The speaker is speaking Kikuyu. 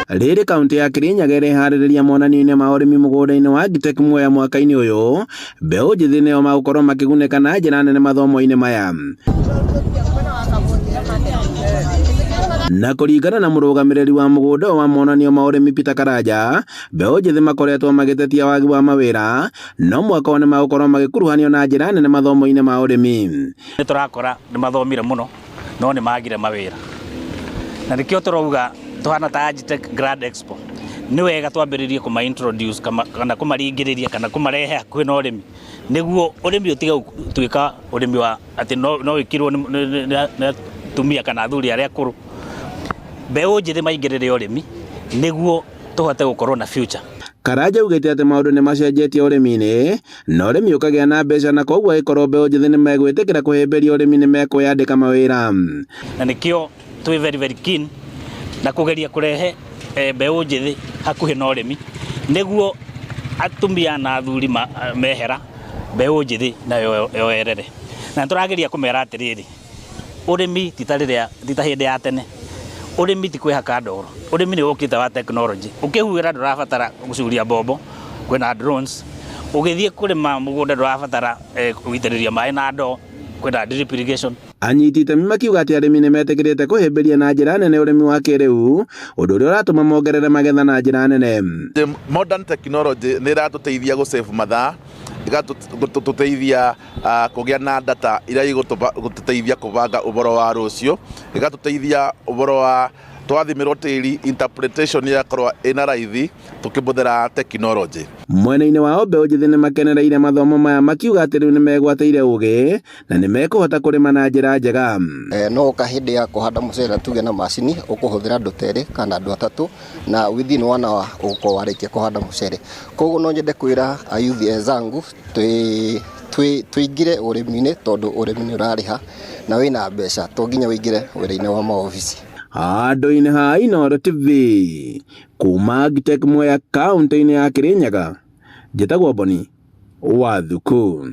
Rĩrĩ kaunti ya Kirinyaga ĩreharĩrĩria monanio-inĩ ma ũrĩmi mũgũnda-inĩ wa Agritech Mwea mwaka-inĩ ũyũ, mbeũ njĩthĩ nĩo magũkorwo makĩgunĩka na njĩra nene mathomo-inĩ maya. Na kũringana na mũrũgamĩrĩri wa mũgũnda ũyũ wa monanio ma ũrĩmi Peter Karanja, mbeũ njĩthĩ makoretwo magĩtetia wagi wa mawĩra, no mwaka ũyũ nĩmagũkorwo magĩkuruhanio na njĩra nene mathomo-inĩ ma ũrĩmi. Nĩ tũrakora nĩ mathomire mũno no nĩ magire mawĩra, na nĩkĩo tũrauga tũhana ta Agritech Grand Expo nĩ wega twambĩrĩrie kũma introduce kana kũmaringĩrĩria kana kũmarehe hakuhĩ na ũrĩmi, nĩguo ũrĩmi ũtige gũtuĩka ũrĩmi wa atĩ no wĩkirwo nĩ atumia kana athuri arĩa akũrũ. Mbeũ njĩthĩ maingĩrĩre ũrĩmi nĩguo tũhote gũkorwo na future. Karanja augĩte atĩ maũndũ nĩ macenjetie ũrĩmi-inĩ na ũrĩmi ũkagĩa na mbeca na koguo angĩkorwo mbeũ njĩthĩ nĩ megwĩtĩkĩra kũhĩmbĩria ũrĩmi nĩ mekwĩyandĩka mawĩra. Na nĩkĩo twĩ very very keen na kũgeria kũrehe mbeũ njĩthĩ hakuhĩ na ũrĩmi nĩguo atumia na athuri mehera mbeũ njĩthĩ nayo yoerere. Na nĩ tũrageria kũmera atĩrĩrĩ, ũrĩmi ti ta rĩrĩa ti ta hĩndĩ ya tene, ũrĩmi ti kwĩhaka ndoro, ũrĩmi nĩ ũkĩte wa tekinoronjĩ, ũkĩhuhĩra ndũrabatara gũcuria mbombo, kwĩna drones, ũgĩthiĩ kũrĩma mũgũnda ndũrabatara gũitĩrĩria maĩ na ndoo, kwĩna drip irrigation. Anyiti itemi makiuga atĩ arĩmi nĩ metĩkĩrĩte kũhĩmbĩria na njĩra nene ũrĩmi wa kĩrĩu, ũndũ ũrĩa ũratũma mongerere magetha na njĩra nene. Modern technology nĩ ĩratũteithia gũ save mathaa, ĩgatũteithia kũgĩa na data iria igũtũteithia kũbanga ũhoro wa rũciũ, ĩgatũteithia ũhoro wa twathimĩrwo tĩri interpretation ĩgakorwo ĩna raithi tũkĩhũthĩra tekinoronjĩ. Mwena-inĩ wao mbeũ njĩthĩ nĩ makenereire mathomo maya makiuga atĩ rĩu nĩ megwatĩire ũgĩ na nĩ mekũhota kũrĩma na njĩra njega. No ũka hĩndĩ ya kũhanda mũcere tuge na macini ũkũhũthĩra andũ ta erĩ kana andũ atatũ na within one hour ũgũkorwo warĩkia kũhanda mũcere. Koguo no nyende kwĩra ayuthi enzangu tũingĩre ũrĩmi-inĩ tondũ ũrĩmi nĩ ũrarĩha na wĩna mbeca to nginya ũingĩre wĩra-inĩ wa maobici. Handũ-inĩ ha Inooro TV, kuma Agtech Mwea kaunti-inĩ ya Kirinyaga, njĩtagwo Boni wa Thuku.